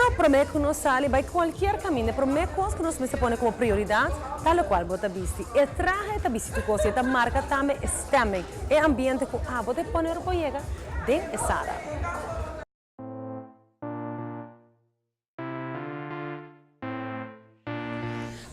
Pero prome ku nos sali bai kualkier kaminda e prome kos ku nos mester pone komo prioridat ta lokual bo ta bisti. E trahe ta bisti tur kos i e ta marka tambe e stemming, e ambiente ku abo ta pone ora bo yega den e sala.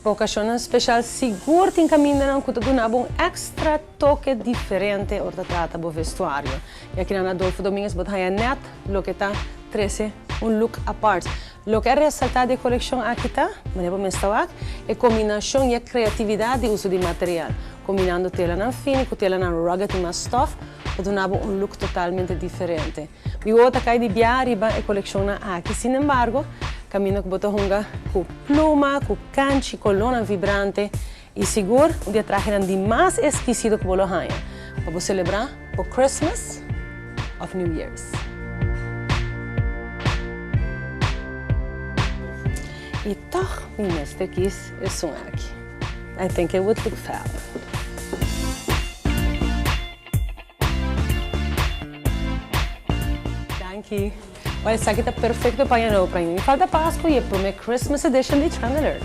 Pa okashonnan speshal sigur tin kamindanan ku ta duna bo un èkstra toke diferente ora ta trata bo vestuario. I akinan Adolfo Dominguez bo ta haña nèt loke ta trese un look apart. Loke a resaltá di e kolekshon aki ta, manera bo mes ta wak, e kombinashon i e kreatividat di uso di material. Kombinando telanan fini ku telanan rugged i mas stòf ta duna bo un look totalmente diferente. Mi wowo ta kai di bia riba e kolekshonnan aki. Sin embargo, kaminda ku bo ta hunga ku pluma, ku kanchi, kolónan vibrante i sigur un di e trahenan di mas eskisido ku bo lo haña pa bo selebrá bo Christmas òf New Year's. I tòg mi mester kis esun aki. I think it would look fab. Danki. Well, esaki ta perfecto pa aña nobo pra mi. Mi falta Pascu y e prome Christmas edition di Trend Alert.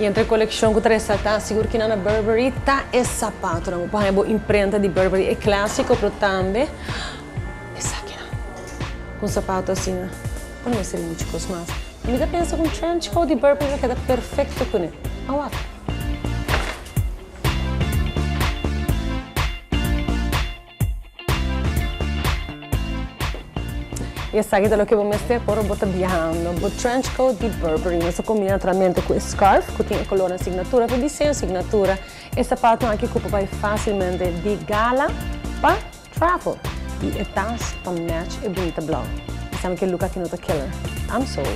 I entre kolekshon ku ta resaltá sigur kinan na Burberry ta e sapatonan. Bo por haña bo imprenta di Burberry, e klásiko, pero tambe Esakinan. Ku un sapato asina bo no mester di muchu kos mas. I mi ta pensa ku un trench coat di Burberry lo keda perfekto kuné. A wak. I esaki ta loke bo mester ora bo ta biahando. Bo trench coat di Burberry nos ta kombina naturalmente ku e scarf ku tin e kolornan signatura pa diseño signatura. E sapatonan aki ku por bai fásilmente di gala pa. Travel y e tas pa match e bunita blauw. Esami ke look aki no ta killer. I'm sold.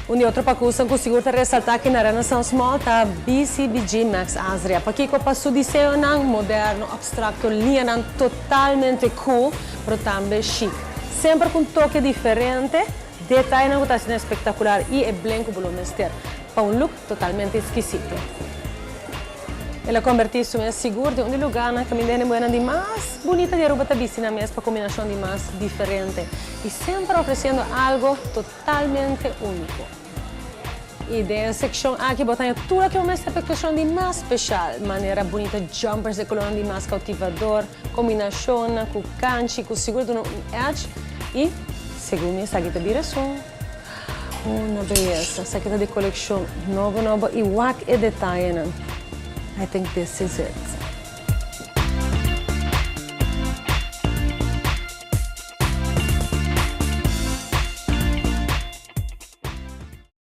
Un di otro pakusan ku sigur ta resaltá aki na Renaissance Mall ta BCBG Max Azria. Pakiko? Pa su diseñonan moderno, abstracto, liñanan totalmente cool, pero tambe chic. Semper ku un toke diferente, detayenan ku ta asina espektakular i e blen ku bo lo mester pa un look totalmente eskisito. El a kombertí su mes sigur den un di lugánan kaminda hende muhénan di mas bunita di Aruba ta bisti nan mes pa kombinashon di mas diferente i semper ofresiendo algo totalmente úniko. I den e sekshon aki bo ta haña tur loke bo mester pa e okashon di mas speshal, manera bunita jumpers de kolornan di mas koutivador, kombinashonnan ku kanchi ku sigur duna un edge i segun mi esaki ta bira esun una beyesa. Esaki ta di kolekshon nobo nobo i wak e detayenan. I think this is it.